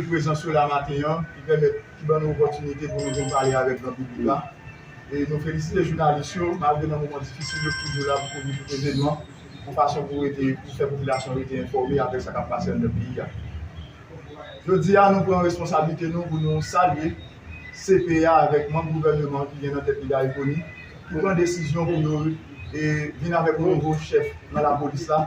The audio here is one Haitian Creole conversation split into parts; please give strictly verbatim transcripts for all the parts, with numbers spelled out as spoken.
Prezans yo la maten an, ki pèmèt, ki ban nou opòtinite pou nou vin pale avèk gran piblik la. E nou felisite jounalis yo, malgre nan moman difisil, yo toujou la pou kouvri tout evènman, yon fason pou rete, pou fè popilasyon rete enfòme avèk sa k ap pase anndan peyi a. Jodi a, nou pran responsablite nou pou nou salye C P A avèk manm gouvènman ki gen nan tèt li Garry Conille, ki pran desizyon pou yo, e, vin avèk yon nouvo chèf nan lapolis la.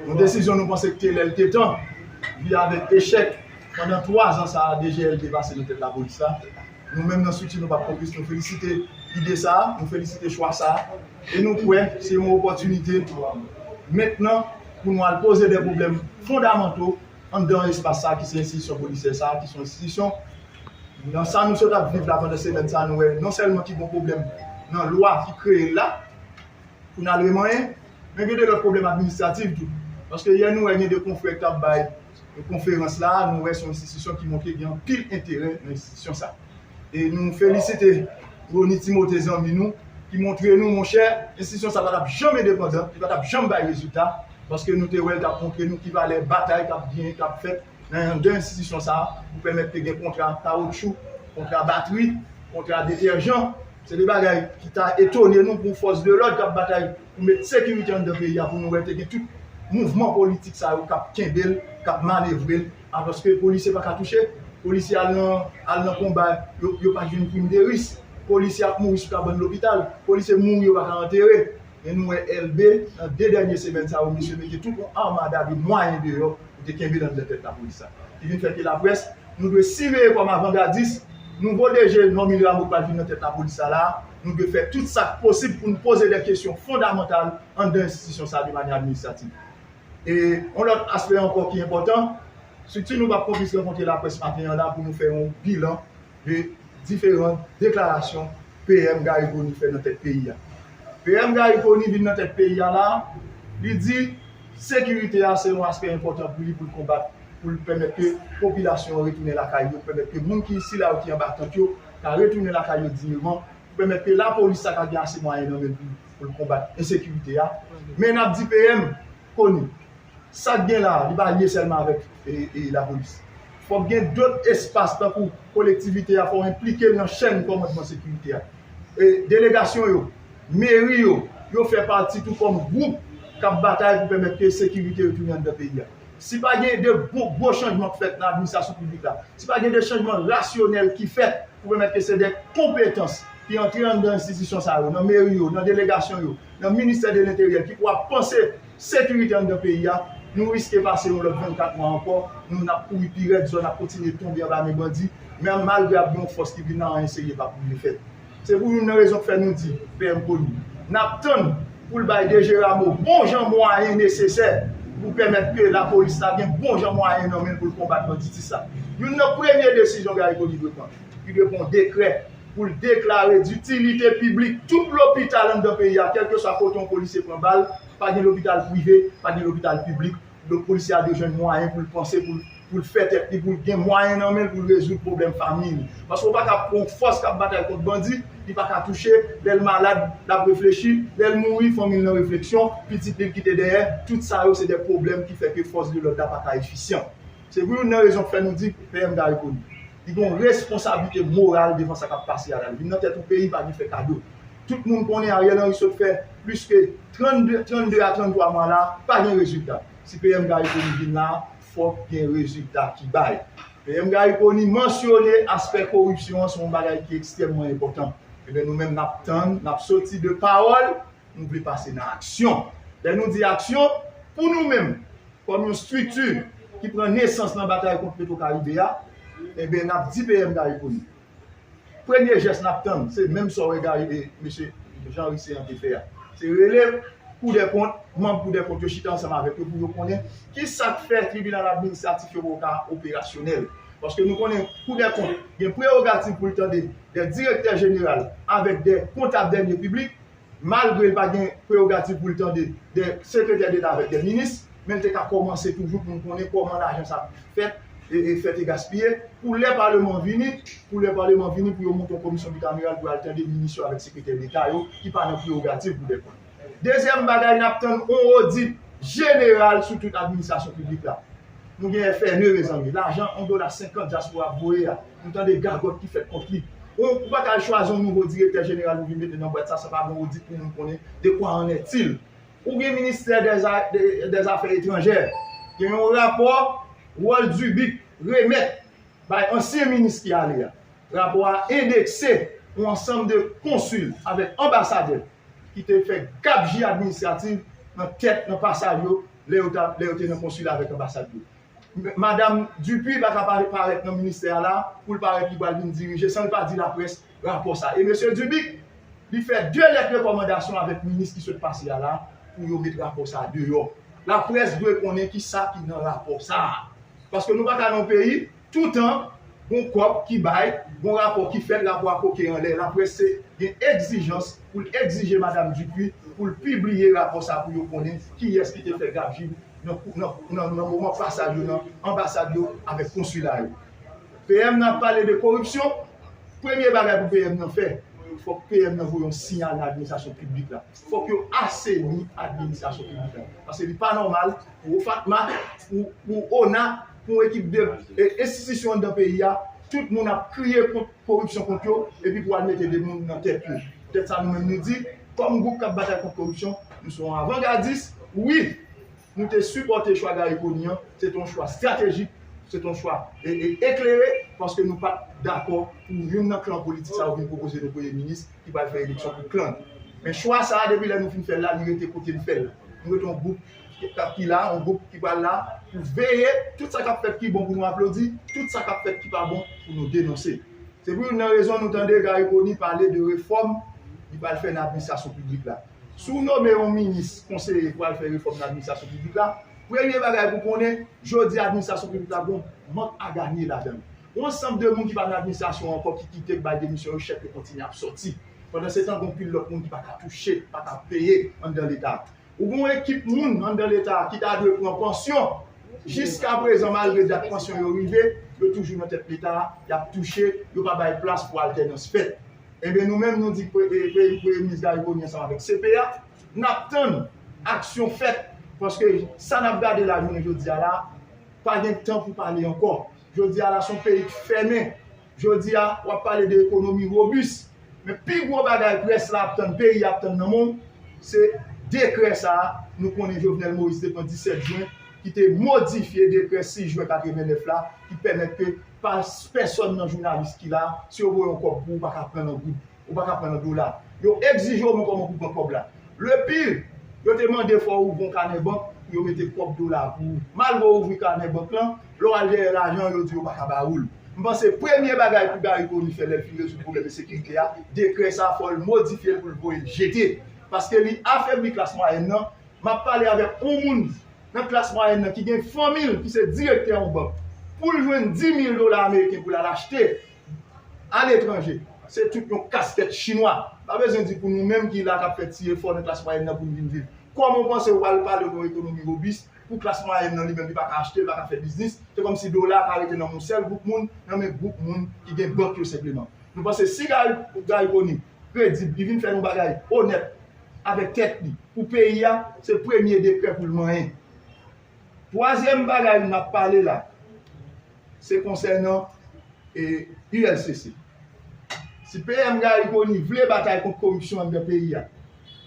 Yon desizyon nou panse ki te lè l te tan, vi avèk echèk pandan twa zan sa a D G L te pase nan tèt lapolis la. Nou menm nan estrikti nou p ap konplis, nou felisite ide sa a, nou felisite chwa sa a, e nou kwè se yon opòtinite mentnan pou nou al poze de pwoblèm fondamanto anndan espas sa a ki se enstitisyon polisyè sa a, ki se yon enstitisyon, nan sa nou sot ap viv la pandan semèn sa a, nou wè non sèlman ki gen pwoblèm nan lwa ki kreye l la, pou n al remanyen, men gen de lòt pwoblèm administratif tou. Paske yè nou wè gen de konfrè k t ap bay yon konferans la, nou wè se yon enstitisyon ki montre gen anpil enterè nan enstitisyon sa. E nou felisite Rony Timothée, zanmi nou, ki montre nou, monchè, enstitisyon sa pa t ap janm endepandan, li pa t ap janm bay rezilta, paske nou te wè l t ap montre nou ki valè batay k ap genyen, k ap fèt nan anndan enstitisyon sa a, pou pèmèt ke gen kontra kawotchou, kontra batri, kontra detèjan. Se de bagay ki ta etone nou pou fòs de lòd k ap batay pou met sekirite anndan peyi a, pou nou wè te gen tout mouvman politik sa yo k ap kenbe l, k ap manevre l, alòske polisye pa ka touche. Polisye al nan, al nan konba, yo, yo pa jwenn prim de ris. Polisye ap mouri sou kabann lopital. Polisye mouri, yo pa ka antere. Men nou wè L B, nan de dènye semèn sa yo, misye mete tout yon amada de mwayen deyò pou te kenbe l anndan tèt lapolis la. Ki vin fè ke laprès, nou dwe siveye kòm avangadis, nouvo D G Normil Rameau k pral vin nan tèt lapolis la la, nou dwe fè tout sa k posib pou n poze de kesyon fondamantal anndan enstitisyon sa a de manyè administrativ. E yon lòt aspè ankò ki enpòtan, estrikti nou p ap konplis rankontre laprès maten an la pou nou fè yon bilan de diferan deklarasyon P M Garry Conille fè nan tèt peyi a. P M Garry Conille vin nan tèt peyi a la, li di sekirite a se yon aspè enpòtan pou li pou l konbat, pou l pèmèt ke popilasyon an retounen lakay yo, pèmèt ke moun ki sila yo ki anba tant yo ka retounen lakay yo dinyman, pou pèmèt ke lapolis sa ka gen ase mwayen nan men l pou, pou l konbat ensekirite a. Men n ap di P M Conille, sa k gen la, li pa lye sèlman avèk, e, e, lapolis. Fòk gen dòt espas tankou kolektivite a, fò w enplike l nan chèn kòmandman sekirite a. E, delegasyon yo, meri yo, yo fè pati tou kòm gwoup k ap batay pou pèmèt ke sekirite retounen anndan peyi a. Si pa gen de bon, gwo chanjman k fèt nan administrasyon piblik la, si pa gen de chanjman rasyonèl ki fèt pou pèmèt ke se de konpetans ki antre anndan enstitisyon sa yo, nan meri yo, nan delegasyon yo, nan ministè de lenteryè, ki pou ap panse sekirite anndan peyi a, nou riske pase yon lòt vennkat mwa ankò, nou n ap kouri pi rèd, zòn ap kontinye tonbe anba men bandi, men malgre ap gen yon fòs ki vin la, anyen serye p ap rive fèt. Se pou youn nan rezon k fè nou di P M Conille, n ap tann pou l bay D G Rameau bon jan mwayen nesesè pou pèmèt ke lapolis la gen bon jan mwayen nan men l pou l konbat banditis la. Youn nan premye desizyon Garry Conille dwe pran, li dwe pran yon dekrè pou l deklare ditilite piblik tout lopital anndan peyi a, kèlkeswa kote yon polisye pran bal, pa gen lopital prive, pa gen lopital piblik, donk polisye a dwe jwenn mwayen pou l panse, pou l, pou l fè tèt li, pou l gen mwayen nan men l pou l rezoud pwoblèm fanmi li. Paske w pa ka pran yon fòs k ap batay kont bandi, li pa ka touche, lè l malad, l ap reflechi, lè l mouri, fanmi l nan refleksyon, pitit li l kite dèyè, tout sa yo se de pwoblèm ki fè ke fòs de lòd la pa ka efisyan. Se pou youn nan rezon k fè nou di P M Garry Conille, li gen yon responsablite moral devan sa k ap pase a la. Li vin nan tèt yon peyi, pa gen fè kado. Tout moun konnen Ariel Henry sot fè plis ke trannde, trannde a tranntwa mwa la, pa gen rezilta. Si P M Garry Conille vin la, fòk gen rezilta ki bay. P M Garry Conille mansyone aspè koripsyon an, se yon bagay ki ekstrèmman enpòtan. Ebyen, nou menm, n ap tann, n ap soti de pawòl, nou vle pase nan aksyon. Lè nou di aksyon, pou nou menm, kòm yon estrikti ki pran nesans nan batay kont Petro Caribe a, ebyen, n ap di P M Garry Conille, premye jès n ap tann, se menm sa w wè Garry, e, mesye Jean Ricéan te fè a. Se rele Kou dè kont, manm Kou dè kont yo chita ansanm avèk yo pou yo konnen ki sa k fè tribinal administratif yo poko ka operasyonèl. Paske nou konnen Kou dè kont gen prerogativ pou l tande de direktè jeneral avèk de kontab dènye piblik, malgre l pa gen prerogativ pou l tande de sekretè deta avèk de minis, men l te ka kòmanse toujou pou n konnen kòman lajan sa ap fèt e, e fèt e gaspiye, pou lè paleman vini, pou lè paleman vini pou yo monte yon komisyon bikamiral pou al tande minis yo avèk sekretè deta yo ki pa nan prerogativ Kou dè kont. Dezyèm bagay, n ap tann yon odit jeneral sou tout administrasyon piblik la. Nou gen F N E, mezanmi. Lajan yon dola senkant dyaspora ap voye a, nou tande gagòt ki fèt kont li. Ou, ou pa ka al chwazi yon nouvo direktè jeneral ou vin mete nan bwat sa san pa gen yon odit pou moun konnen de quoi en est-il. Ou gen ministè dè za-, dè, dè zafè etranjè. Gen yon rapò Walt Dubic remèt bay ansyen minis ki ale a. Rapò a endekse yon ansanm de konsil avèk anbasadè ki te fè gabji administratif nan tèt, nan pasaj yo, lè yo ta, lè yo te nan konsil avèk anbasad yo. M-, Madanm Dupuy pa ka pare-, parèt nan ministè a la pou l parèt li pral vin dirije san l pa di laprès rapò sa. E mesye Dubic, li fè de lèt rekòmandasyon avèk minis ki sot pase a la pou yo met rapò sa deyò. Laprès dwe konnen ki sa ki nan rapò sa. Paske nou pa ka nan yon peyi, toutan, gon kòb ki bay, gon rapò ki fèt, rapò a koke anlè. Laprès se gen egzijans pou l egzije Madanm Dupuy pou l pibliye rapò sa pou yo konnen kiyès ki te fè gabji nan, nan, nan, nan moman pasaj yo nan anbasad yo avèk konsila yo. P M nan ap pale de koripsyon, premye bagay pou P M nan fè, fòk P M nan voye yon siyal nan administrasyon piblik la. Fòk yo aseni administrasyon piblik la. Paske li pa nòmal pou OFATMA, pou, pou ona, pou yon ekip de e, enstitisyon anndan peyi a, tout moun ap kriye kont koripsyon kont yo, epi pou al mete de moun nan tèt yo. Poutèt sa, nou menm nou di, kòm gwoup k ap batay kont koripsyon, nou se yon avangadis. Wi, nou te sipòte chwa Garry Conille an, se te yon chwa estratejik, se te yon chwa e, e, eklere, paske nou pa t dakò pou youn nan klan politik sa yo vin pwopoze nou premye minis ki pral fè eleksyon pou klan. Men chwa sa a, depi lè nou fin fè l la, li rete kote n fè l la. Nou rete yon gwoup ki, ki la, yon gwoup ki pral la pou veye tout sa k ap fèt ki bon pou nou aplodi, tout sa k ap fèt ki pa bon pou nou denonse. Se pou youn nan rezon nou tande Garry Conille pale de refòm li pral fè nan administrasyon piblik la. Si w nome yon minis konseye pou al fè refòm nan administrasyon piblik la, premye bagay pou konnen, jodi a administrasyon piblik la gon mank a ganye ladan l. Yon ansanm de moun ki pa nan administrasyon ankò ki kite k bay demisyon yo, chèk yo kontinye ap sòti. Pandansetan, gon pil lòt moun ki pa ka touche, pa ka peye anndan Leta. Ou gon ekip moun anndan Leta ki ta dwe pran pansyon. Jiskaprezan, malgre dat pansyon yo rive, yo toujou nan tèt Leta, y ap touche, yo pa bay plas pou altènans fèt. Enben, nou menm, nou di pre-, e, pre-, Premye Minis Garry Conille ansanm avèk C P A, n ap tann aksyon fèt, paske sa n ap gade la jounen jodi a la, pa gen tan pou pale ankò. Jodi a la, se yon peyi k fèmen. Jodi a, w ap pale de ekonomi wobis. Men pi gwo bagay près la ap tann, peyi a ap tann nan men w, se dekrè sa a. Nou konnen Jovenel Moïse te pran disèt jen, ki te modifye dekrè sis jen katrevennèf la, ki pèmèt ke pa pèsòn nan jounalis ki la, si yo voye yon kòb pou ou, ou pa ka pran nan goud, ou pa ka pran nan dola. Yo egzije w men kòman pou pran kòb la. Le pire, yo te mande fò w ouvri yon kanè bank pou yo mete kòb dola pou ou. Malgre w ouvri kanè bank lan, lè w al dèyè lajan, yo di yo pa ka ba ou l. M panse premye bagay pou Garry Conille fè lè l fin rezoud pwoblèm ensekirite a, dekrè sa a fò l modifye l pou l voye l jete. Paske li afebli klas mwayèn nan. M ap pale avèk yon moun nan klas mwayèn nan ki gen fanmi l ki se direktè yon bank. Pou l jwenn dis mil dola ameriken pou l al achte aletranje, se tout yon kaskèt chinwa. Pa bezwen di pou nou menm ki la k ap fè ti efò nan klas mwayèn nan pou n vin viv. Kòman w panse w pral pale de yon ekonomi wobis pou klas mwayèn nan li menm li pa ka achte, li pa ka fè biznis? Se kòmsi dola a ka rete nan men yon sèl gwoup moun, nan men gwoup moun ki gen bank yo senpleman. Nou panse si Garry, Garry Conille kredib, li vin fè yon bagay onèt avèk tèt li pou peyi a, se premye dekrè pou l manyen. Twazyèm bagay m ap pale la, se konsènan, e, U L C C. Si P M Garry Conille vle batay kont koripsyon anndan peyi a,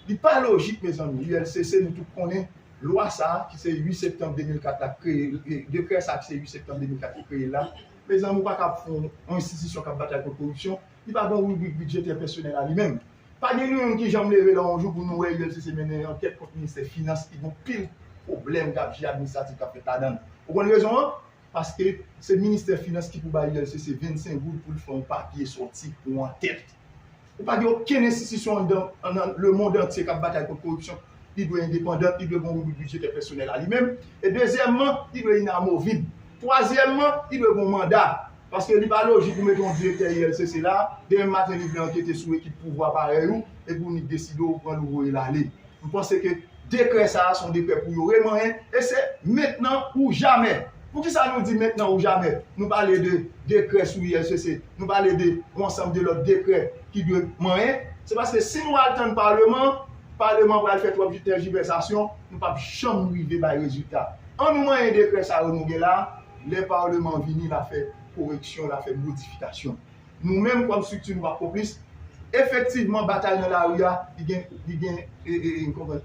li pa lojik, mezanmi. U L C C, nou tout konnen, lwa sa a, ki se uit septanm de mil kat la, kreye, e, dekrè sa a, ki se uit septanm de mil kat, ki kreye l la. Mezanmi, ou pa ka ap fè yon, yon enstitisyon k ap batay kont koripsyon, li pa gen yon ribrik bidjetè pèsonèl a li menm. Pa gen nou youn ki janm leve la yon jou pou nou wè U L C C mennen yon ankèt kont ministè finans ki gen pil pwoblèm gabji administratif k ap fèt ladan l. Ou konn rezon an? Paske se ministè finans ki pou bay U L C C vennsenk goud pou l fè yon papye sòti pou yon ankèt. Ou pa gen okenn enstitisyon anndan, anndan lemonn antye k ap batay kont koripsyon. Li dwe endepandan, li dwe gen yon ribrik bidjetè pèsonèl a li menm. E dezyèmman, li dwe inamovib. Twazyèmman, li dwe gen yon manda. Paske li pa lojik ou mete yon direktè U L C C la, demen maten li vle ankete sou ekip pouvwa parèy ou, epi ou nik deside w pran l ou voye l ale. M panse ke dekrè sa a se yon dekrè pou yo remanyen, e se mentnan ou jamè. Poukisa nou di mentnan ou jamè? Nou pale de dekrè sou U L C C, nou pale de yon ansanm de lòt dekrè ki dwe manyen. Se paske si nou al tann Paleman, Paleman pral fè twòp tèjivèsasyon, nou p ap janm rive bay rezilta. An nou manyen dekrè sa yo nou gen la, lè Paleman vini, l a fè koreksyon, l a fè modifikasyon. Nou menm, kòm estrikti, nou p ap konplis. Efektivman, batay nan lari a, li gen, li gen e, e, e,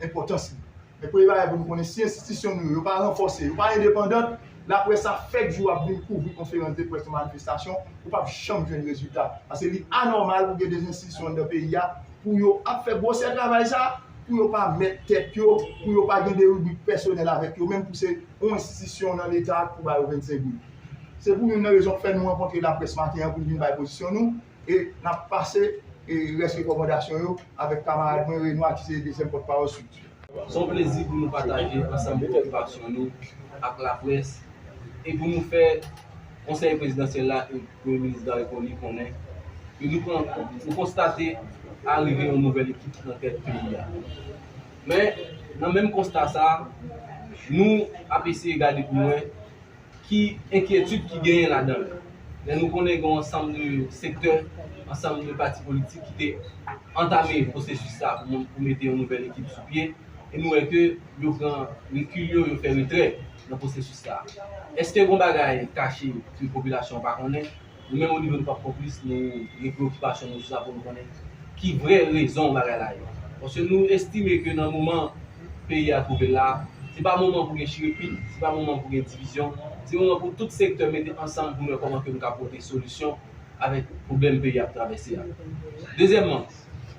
enpòtans li. Men premye bagay pou nou konnen, si enstitisyon nou yo, yo pa ranfòse, yo pa endepandan, laprès la fèk jou ap vin kouvri konferans de près nan manifestasyon, ou p ap janm jwenn rezilta. Paske li anòmal pou gen de enstitisyon anndan peyi a, pou yo ap fè gwosè travay sa, pou yo pa mèt tèt yo, pou yo pa gen de ribrik pèsonèl avèk yo menm, pou se yon enstitisyon nan Leta k pou ba yo vennsenk goud. Se pou youn nan rezon k fè nou rankontre laprès maten an pou n vin bay pozisyon nou, e n ap pase e rès rekòmandasyon yo avèk kamarad mwen Renois ki se dezyèm pòtpawòl estrikti a. Se yon plezi pou nou pataje ansanm pwokipasyon nou ak laprès e pou nou fè Konsèy Prezidansyèl la e Premye Minis Garry Conille konnen ke nou pran, nou konstate arive yon nouvèl ekip nan tèt peyi a. Men, nan menm konsta sa a, nou ap eseye gade pou nou wè ki enkyetid ki genyen ladan l. Lè nou konnen gen yon ansanm de sektè, ansanm de pati politik ki te antame pwosesis sa a pou, pou mete yon nouvèl ekip sou pye, e nou wè ke yo pran rekil yo, yo fè retrè nan pwosesis sa a. Èske gen yon bagay kache ke popilasyon an pa konnen? Nou menm onivo nou p ap konplis, nou gen preyokipasyon nou sou sa pou nou konnen ki vrè rezon bagay la ye. Paske nou estime ke nan moman peyi a twouve l la, se pa moman pou gen chirepit, se pa moman pou gen divizyon, se moman pou tout sektè mete ansanm pou nou wè kòman ke nou ka pote solisyon avèk pwoblèm peyi a ap travèse a. Dezyèmman,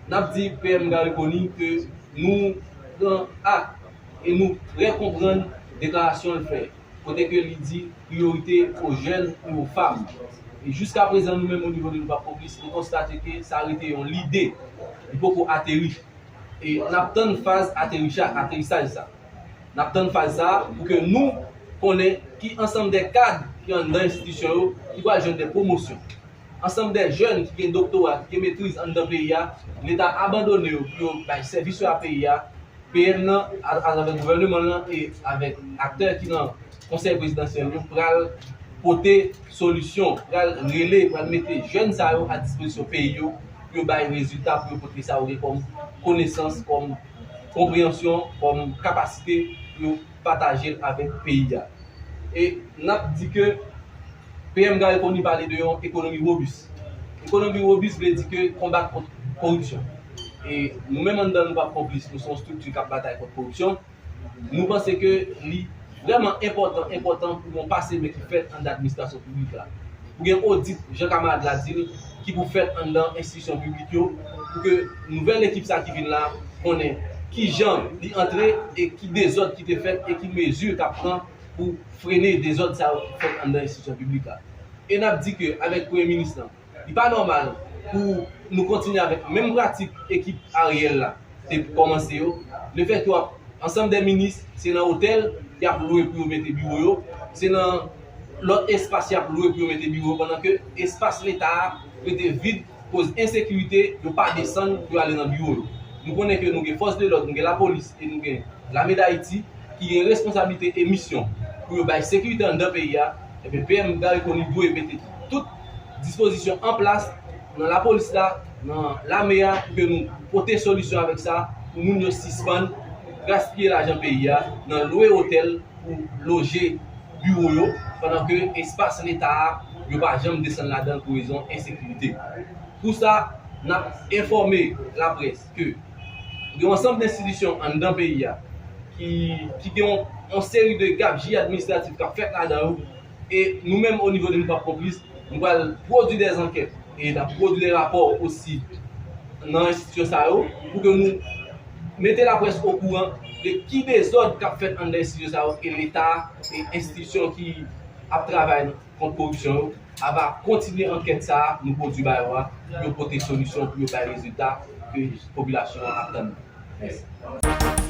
n ap di P M Garry Conille ke nou pran ak e nou trè konprann deklarasyon l fè, kote ke li di priyorite o jèn e o fanm. E jiskaprezan, nou menm onivo de nou p ap konplis, nou konstate ke sa rete yon lide, li poko ateri. E n ap tann faz aterisa-, aterisaj sa. N ap tann faz sa pou ke nou konnen ki ansanm de kad ki anndan enstitisyon yo ki pral jwenn de pwomosyon. Ansanm de jèn ki gen doktora, ki gen metriz anndan peyi a, Leta abandone yo pou yo bay sèvis yo a peyi a, P M nan, a- atravè gouvèneman nan e avèk aktè ki nan Konsèy Prezidansyèl yo, pral pote solisyon, pral rele, pral mete jèn sa yo a dispozisyon peyi yo, pou yo bay rezilta, pou yo pote sa yo gen kòm konesans, kòm konpreyansyon, kòm kapasite pou yo pataje l avèk peyi a. E n ap di ke P M Garry Conille pale de yon ekonomi wobis. Ekonomi wobis vle di ke konbat kont koripsyon. E nou menm anndan nou p ap konplis, nou se yon estrikti k ap batay kont koripsyon. Nou panse ke li vrèman enpòtan, enpòtan pou yon pase men ki fèt anndan administrasyon piblik la. Pou gen odit, jan kamarad la di l, ki pou fèt anndan enstitisyon piblik yo, pou ke nouvèl ekip sa ki vin la konnen ki jan li antre e ki dezòd ki te fèt e ki mezi k ap pran pou frene dezòd sa yo ki fèt anndan enstitisyon piblik la. E n ap di ke avèk Premye Minis lan, li pa nòmal pou nou kontinye avèk menm pratik ekip Ariel la te kòmanse yo. Lefètke w ap ansanm de minis, se nan otèl y ap lwe pou yo mete biwo yo, se nan lòt espas y ap lwe pou yo mete biwo yo, pandan ke espas Leta a rete vid, koz ensekirite, yo pa desann pou yo ale nan biwo yo. Nou konnen ke nou gen fòs de lòd, nou gen lapolis e nou gen lame Dayiti ki gen responsablite e misyon pou yo bay sekirite anndan peyi a, ebyen P M Garry Conille dwe mete tout dispozisyon an plas nan lapolis la, nan lame a, pou ke nou pote solisyon avèk sa, pou moun yo sispann gaspiye lajan peyi a nan lwe otèl pou loje biwo yo, pandan ke espas Leta a, yo pa janm desann ladan l pou rezon ensekirite. Pou sa, n ap enfòme laprès ke gen yon ansanm de enstitisyon anndan peyi a ki, ki gen yon, yon seri de gabji administratif k ap fèt ladan yo, e nou menm, o nivo de nou p ap konplis, nou pral pwodui de zankèt e n ap pwodui de rapò osi nan enstitisyon sa yo pou ke nou mete laprès okouran de ki dezòd k ap fèt anndan enstitisyon sa yo e Leta e enstitisyon ki ap travay kont koripsyon yo, a va kontinye ankèt sa a nou pwodui ba yo a, pou yo pote solisyon, pou yo bay rezilta ke popilasyon an ap tann nan. Mèsi.